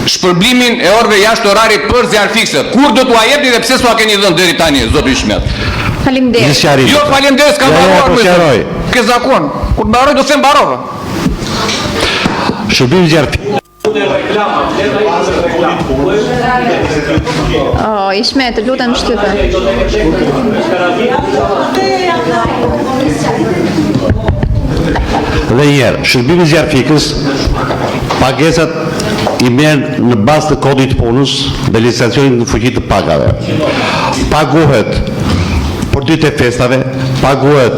Shpërblimin e orëve jashtë orarit për zjarrfikëset. Kur do t'ua jepni dhe pse s'ua keni dhënë deri tani, zoti Ishmet? Një Faleminderit. sqarim. Jo, faleminderit, s'kam Jo, jo, mbaruar. po më sqaroj. Ke zakon. Kur mbaroj do them mbarova. Shërbimi zjarrfikës Oh, Ishmet, të lutem shtype. Dhe një herë, shërbimi zjarrfikës pagesat i merr në bazë të kodit të punës dhe legjislacionit në fuqi të pagave. Paguhet për ditët e festave, paguhet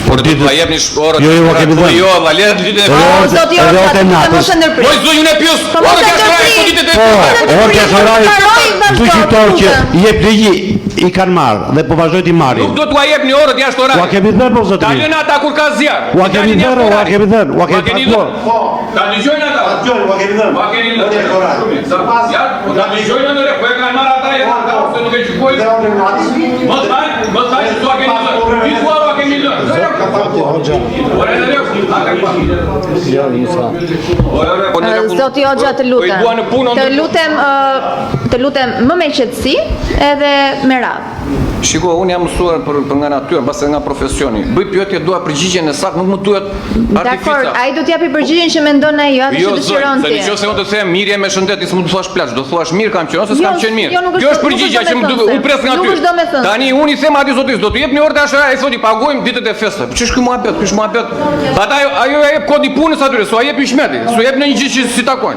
për Do ditët t'ua jepni orët. Jo, jo, ua kemi Po dhënë. jo, valla, le ditën e Edhe festave. Oh, orët- zoti edhe Hoxha, orët e të lutem natës. mos e ndërprit. Moj zonjë, unë e pyes. Po mos Orët e jashtë orarit, po ndërprit. ditët e Po, festave. orët jashtë orarit, Mbaroj, vazhdo, 200 orë që lutem. jep ligji i kanë marrë dhe po vazhdoj t'i marrin. Nuk do t'ua jepni orët jashtë orarit. Ua kemi dhënë po Ta zotëri. lënë ata kur ka zjarr. Ua kemi Dalin jashtë dhënë, ua orarit. kemi dhënë, ua kemi keni paguar. dhënë. Ta dëgjojnë ata. Dëgjoj, ua kemi dhënë. Ua keni dhënë. Orë orarit. Ja, po ta dëgjojnë atë, po e kanë marrë ata janë ata, se nuk e gjykoj. Dhe orën e natës. Më thaj, më thaj se s'ua keni dhënë. Ti thua ua kemi dhënë. Ore, në rregull, a ka Ore, ore, po në rregull. Zoti Hoxha, të Po i lutem. dua në punë, Të unë- lutem, ë, të lutem më me qetësi edhe me radhë. Shiko, unë jam mësuar për, për nga natyra, mbase nga profesioni. Bëj pyetje, dua përgjigjen e saktë, nuk më duhet Dakor, artifica. ai do t'japi përgjigjen që mendon ai, jo atë Jo, që dëshiron zonjë, se ti. në qoftë se unë të them mirë je me shëndet, ti s'mund të thuash plaç, do thuash mirë kam qenë ose s'kam Jo, qenë mirë. jo, nuk është- Kjo është nuk është përgjigjja që më duket, domethënëse. unë pres nga Nuk ty. është domethënëse. Tani unë i them atij zotit, do të jepni orë tash, ai thotë i paguajmë ditët e festave. Po ç'është ky muhabet? Ky është muhabet. Ata ajo ja jep kodi punës atyre, s'ua jep Ishmeti, s'u jep në një gjë që si takon.